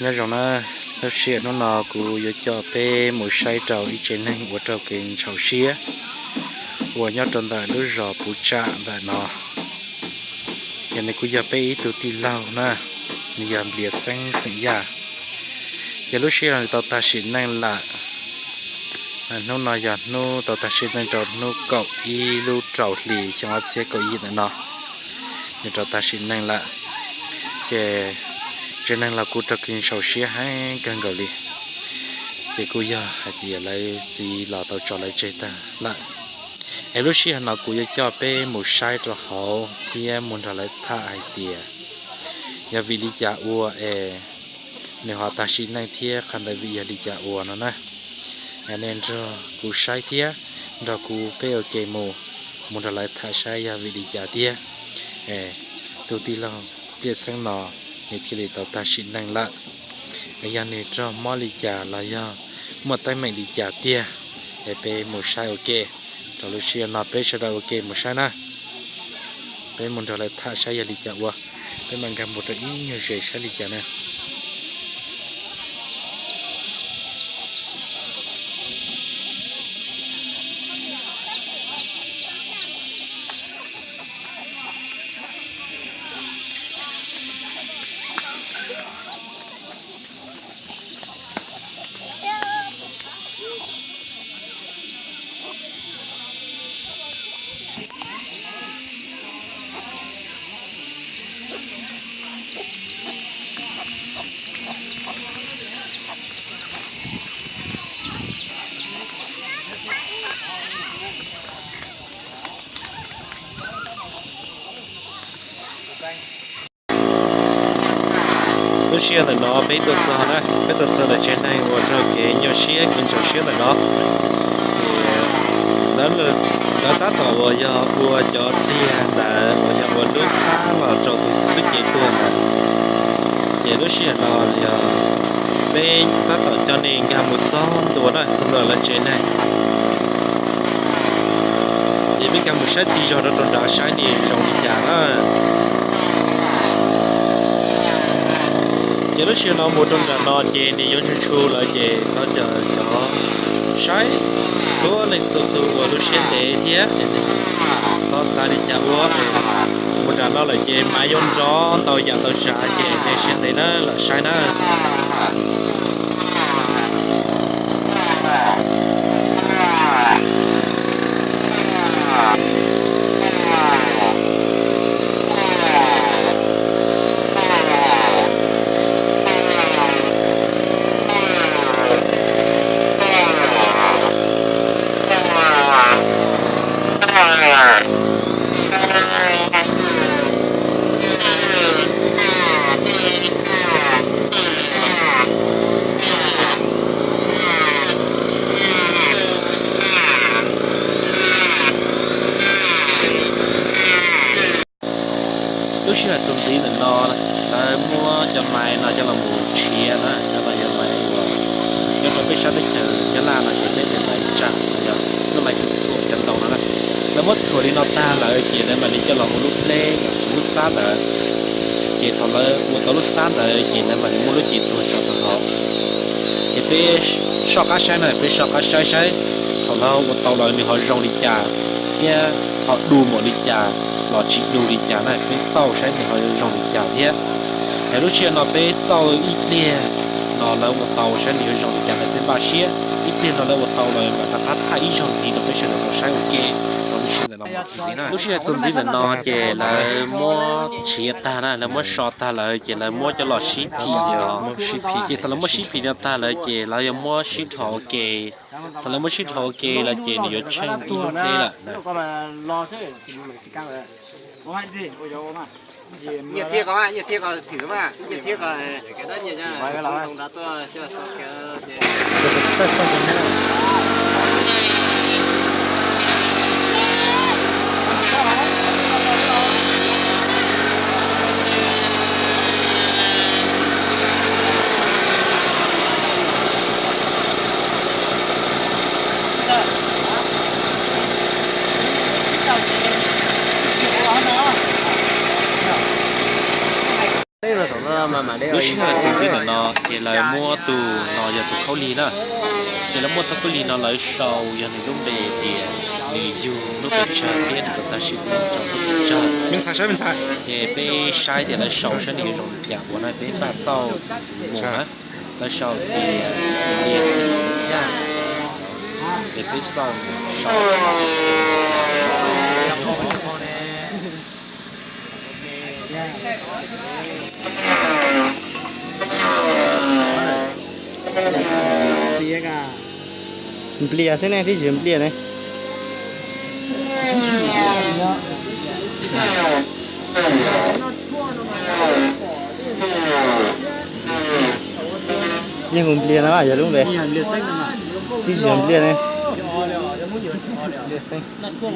Nyob zoo na, lub sij hawm hnub no kuv yuav coj peb mus saib rau ib tsev neeg ua rau kev ntxhov siab uas nyob rau ntawm lub zos Puv Tsam ntawm no. Ces nws kuj yog peb ib tug tij laug na, nws yog Nplias Xeeb xeem Yaj. Ces lub sij hawm nws tau tag sim neej lawm. Hnub no yog hnub tau tag sim neej rau hnub kaum ib lub rau hlis xyoo ob txhiab kaum ib ntawm no, nws rau tag sim neej lawm. Ces tsev neeg los kuj rau kev ntxhov siab heev kawg nkaus li. Ces kuj yog hais tias lawv txiv los tau tso lawv tseg tag lawm. Es lub sij hawm no kuv yuav coj peb mus saib rau hauv thiab mus nrog lawv tham hais tias yog vim li cas ua es nws ho tag sim neej thiab qhov ntawd vim yog li cas ua no na. Nej nrog kuv saib thiab nrog kuv peb ua ke mus, mus nrog lawv tham saib yog vim li cas thiab tus tij laug Nplias Xeeb no nws thiaj li tau tag sim neej lawm. Yog nws raug mob li cas los yog muaj teeb meem li cas tiag, es peb mus saib ua ke. Rau lub sij hawm no peb sawv daws ua ke mus saib na. Peb mus nrog lawv tham saib yog li cas ua. Peb mam nkag mus rau ib nyuag zes saib li cas na. Lub sij hawm ntawm no peb tuaj txog na, peb tuaj txog ntawm tsev neeg uas raug kev nyuaj siab kev ntxhov siab ntawm no. Ces lawv tab tom uas yog ua cov txiag ntawd uas yog ua lub xab los rau tus tub ceev tuag ntawd. Ces lub sij hawm no yog peb tab tom coj nej nkag mus txog ntua na, txog ntua lawv tsev neeg. Ces peb nkag mus saib txij zog rau rau nrad saib nws zoo li cas na. Ces lub sij hawm no mus rau nram no ces nws yuav ntshua ntshua lawm ces thov caw cov saib txhua leej txhua tus uas lub siab ntev thiab txhob xav li cas ua. Mus nram no lawm ces mas yuav nrov ntau yam ntau tsav ces nej siab ntev na los saib na. Lub sij hawm txuas ntxiv ntawm no, lawv muab cov maiv no coj los mus nrhiav na, cov no yog maiv uas nyob rau peb sab teb chaws Nyab Laj no ces peb tias maiv tsam, yog lub maiv txhuam cov ntoo no na. Lawv muab txhuam li no tag lawm ces lawv mam li coj los ua lub pleb, lub xab ntawd. Ces thaum lawv ua tau lub xab ntawd ces lawv mam li muab lub cev tuag tso rau hauv. Ces peb soj qab saib na, peb soj qab saib saib thaum lawv ua tau lawm nws ho zoo li cas thiab ho du npaum li cas los tsis du li cas na, peb xauj saib nws ho zoo li cas thiab. Es lub sij hawm no peb xauj ib pliag no lawv ua tau saib nws yuav zoo li cas ntawd peb npaj siab, ib pliag no lawv ua tau lawm mam rov qab thaij ib zaug ntxiv rau peb sawv daws tau saib ua ke rau lub sij hawm ntawm no mus txuas ntxiv na. Lub sij hawm txuas ntxiv ntawm no ces lawv muab nrhiav tag na, lawv muab so tag lawm ces lawv muab coj los sib phim no. Ces thaum lawv muab sib phim no tag lawm ces lawv yuav muab sib rho ua ke. Thaum lawv muab sib rho ua ke lawm ces nws yuav tsheej ib lub pleb lawm. Teb los saum no mas mam Lub sij hawm txuas ntxiv ntawm no ces lawv muab tus no yog tus khaub lig na, ces lawv muab tus khaub lig no lawv sau yog nws lub npe tias nws yug hnub pes tsawg thiab nws tau tag sim neej rau hnub pes tsawg. Ces peb saib tias lawv sau saib nws yuav zoo li cas ua na, peb npaj xauj mus na. Lawv sau tias Nplias Xeeb Xeem Yaj, ces peb xauj sau Nplias xwb ne, tib tsis Nplias ne. Yeej hu Nplias no yog lub npe, tib tsis yog Nplias ne. Ntawm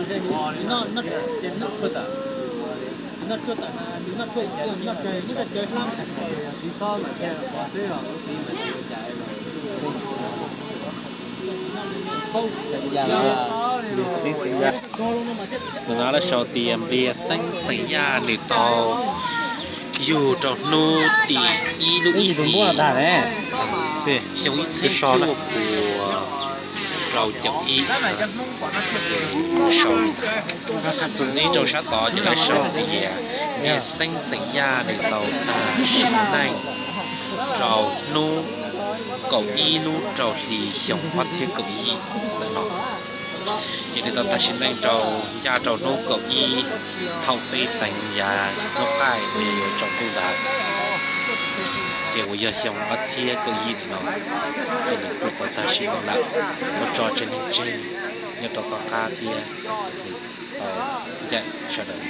no lawv sau tias Nplias Xeeb Xeem Yaj nws tau yug rau hnub tim ib lub ib hlis xyoo ib txhiab cuaj puas rau caum ib. Txuas ntxiv rau sab tod ces lawv sau tias Nplias Xeeb Xeem Yaj nws tau tag sim neej rau hnub kaum ib lub rau hli xyoo ob txhiab kaum yim ntawm no. Ces nws tau tag sim neej rau ncaj rau hnub kaum ib thaum peb teev yav hnub qaij uas yog yuav tsaus ntuj ntawd, ces uas yog xyoo ob txhiab kaum yim ntawm no, ces nws kuj tau tag sim neej lawm, ua tso tsev neeg tseg nyob rau tom qab thiab nws tau ncaim sawv daws.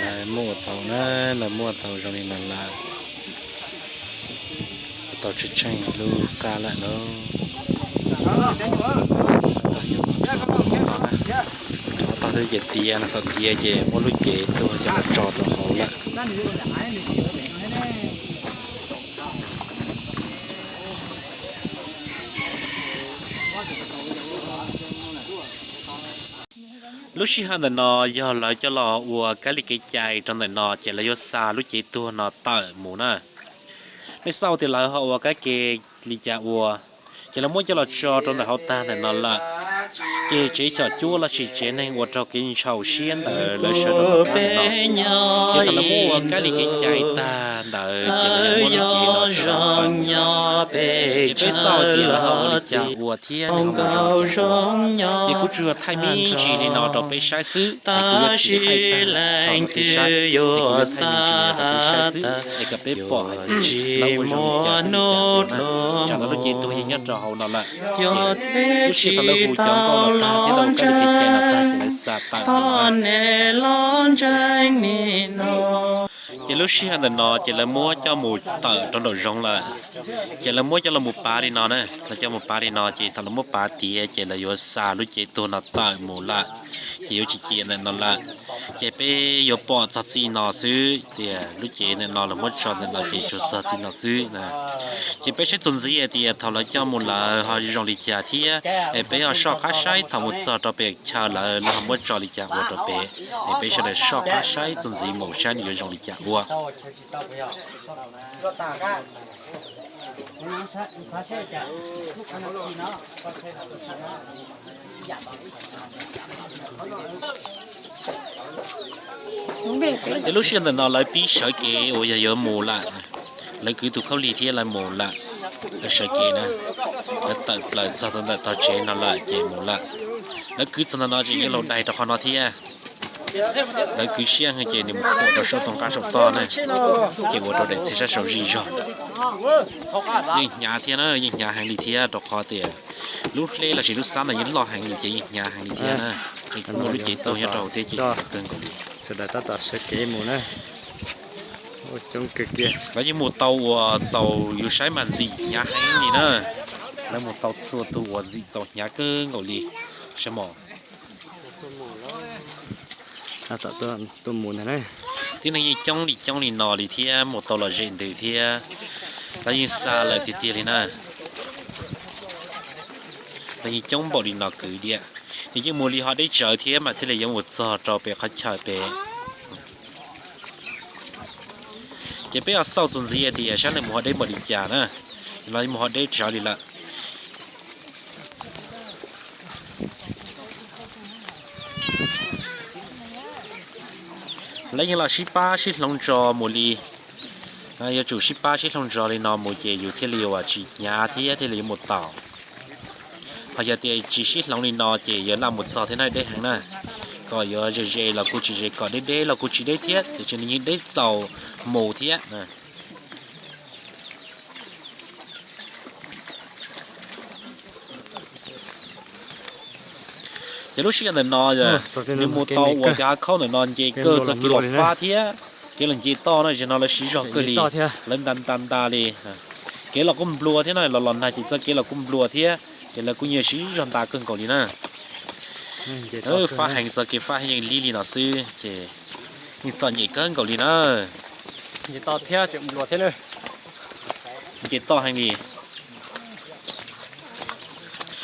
Lawv muab ua tau na, lawv muab ua tau zoo li no lawm. Ua tau tsheej tsheej lub xab lawm lauj. Rov tog twb ces tiav no, thaum tiav ces muab lub cev tuag coj los tso rau hauv lawm. Lub sij hawm ntawm no yog lawv coj los ua kab li kev cai rau ntawm no ces lawv yuav xa lub cev tuag no tawm mus na. Nej xauj tias lawv ho ua kab ke li cas ua, ces lawv muab coj los tso rau ntawm hauv tag ntawm no lawm. Ces tsev xyom cuab los sis tsev neeg ua rau kev ntshaus siab ntawd lawv sawv rau tom qab ntawm no. Ces thaum lawv muab ua kab li kev cai tag ntawd ces lawv yuav muab lub cev no xa tawm mus. Ces peb xauj tias lawv ho ua li cas ua thiab nws ho mus zoo li cas ua. Ces kuv tsuas yog thaij me ntsis li no rau peb saib xwb, es kuv yuav tsis thaij tag tso rau peb saib, es kuv yuav thaij me ntsis li no rau peb saib xwb, es kom peb pom hais tias lawv ua zoo li cas thiab li cas ua na. Tsam no lub cev tuag yeej nyob rau hauv no lawm. Ces lub sij hawm thaum lawv hu cov nkauj los tag thiab lawv ua kab li kev cai los tag ces lawv xa tawm mus na. Ces lub sij hawm ntawm no ces lawv muab coj mus tawm rau nraum zoov lawm. Ces lawv muab coj los mus pav li no na, lawv coj mus pav li no ces thaum lawv muab pav tiav ces lawv yuav xa lub cev tuag no tawm mus lawm, ces yuav tsis cia ntawm no lawm. Ces peb yuav pom txog txij no xwb, tias lub cev ntawm no lawv muab tso ntawm no ces tsuas txog txij no xwb na. Ces peb saib txuas ntxiv hais tias thaum lawv coj mus lawm ho zoo li cas thiab, es peb ho soj qab saib thaum mus txog rau pem chaw lawv, lawv ho muab tso li cas ua rau pem, es peb sawv daws soj qab saib txuas ntxiv mus saib nws yuav zoo li cas ua. Ces lub sij hawm ntawm no lawv pib sawv kev uas yog yuav mus lawm. Lawv kwv tus khaub lig thiab lawv mus lawm. Lawv sawv kev na, lawv tawm plaws txog rau ntawm tog tsev no lawm ces mus lawm. Lawv kwv txog ntawm no ces yeej laug dai rau qhov no thiab. Lawv kwv siab heev ces nws mus khuam rau sab tog qab saum toj na, ces ua rau daim txiag sab saud zij zog. Yeej hnyav thiab na, yeej hnyav heev li thiab rau qhov tias lub hleb los sis lub xab no yeej loj heev li ces yeej hnyav heev li thiab na. Muaj lub cev tuag nyob rau hauv thiab ces hnyav kawg nkaus li. Sawv daws tab tom sawv kev mus na. Ua coob kawg kiag. Lawv yeej mus tau uas txaus yus saib mas ntxim hnyav heev li na. Lawv mus tau txhua tus uas ntxim txaus hnyav kawg nkaus li. Saib mos. Tab tom tuaj mus ntag na. Tib neeg yeej coob li coob li no li thiab mus tau los zem ntws thiab. Lawv yeej xa lawm tiag tiag li na. Lawv yeej coob npaum li no kwv diam. Nws yeej mus li ho deb tsawv thiab mas thiaj li yuav mus txog rau pem qhov chaw pem. Ces peb yuav xauj txuas ntxiv tias sab no mus hav deb npaum li cas na, los mus hav deb tsawv li lawm. Lawv yeej los sib pab sib hloov ntso mus li, yuav tsum sib pab sib hloov ntso li no mus ces yus thiaj li uas tsis hnyav thiab thiaj li yuav mus taus. Ho yog tias tsis sib hloov li no ces yuav laj mus txog thiab na, deb heev na. Kom yuav ze ze los kuj tsis ze, kom deb deb los kuj tsis deb thiab, tiam sis nws yeej deb txaus mus thiab. Ces lub sij hawm ntawm no nws mus tau uas cov hav khaub ntawm no nce kawg txoj kev los fab thiab kev los nce toj no, zaum no lawv siv zog kawg li, lawv nta nta nta li. Kev los kuj nplua thiab no, los los nag ces txoj kev los kuj nplua thiab, ces lawv kuj nyiam siv zog nta kawg nkaus li na. Fab heev, txoj kev fab yeej li li no xwb ces yeej txom nyem kawg nkaus li na. Nce toj heev li.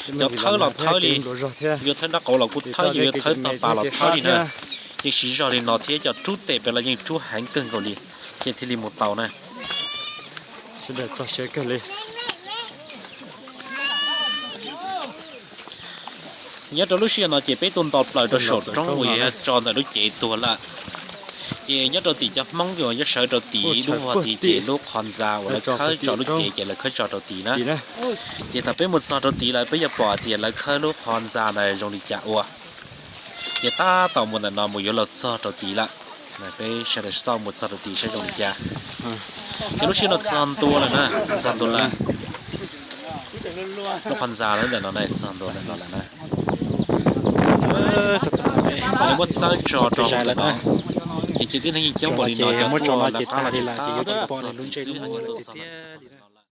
Cov thawb los thawb li, yuav thawb nraub qaum los kuj thawb, yus yuav thawb tog pas los thawb li na. Yeej siv zog li no thiab cov rub tes pem los yeej rub heev kawg nkaus li, ces thiaj li mus tau na. Nyob rau lub sij hawm no ces peb tuaj nto plaws rau saum roob uas yog tso ntawm lub cev tuag lawm. Ces nyob rau tim cov Hmoob uas yuav sawv rau tim lub vog tid ces lub qhov ntxa uas lawv khawb tso lub cev ces lawv khawb tso rau tid na. Ces thaum peb mus txog rau tid lawm peb yuav pom tias lawv khawb lub qhov ntxa ntawd zoo li cas ua. Ces tab tom mus ntawm no mus yuav los txog rau tid lawm. Peb sawv daws xauj mus txog rau tid saib zoo li cas. Ces lub sij hawm no txog ntua lawm na, txog ntua lawm. Lub qhov ntxa lawm ntawm no na, txog ntua ntawm no lawm na. Thaum lawv muab txawb tso rau ntawm no, ces cov tib neeg yeej coob npaum li no, cov tuaj lawv qab los tsis tau txog xwb, tuaj txog ntawm no.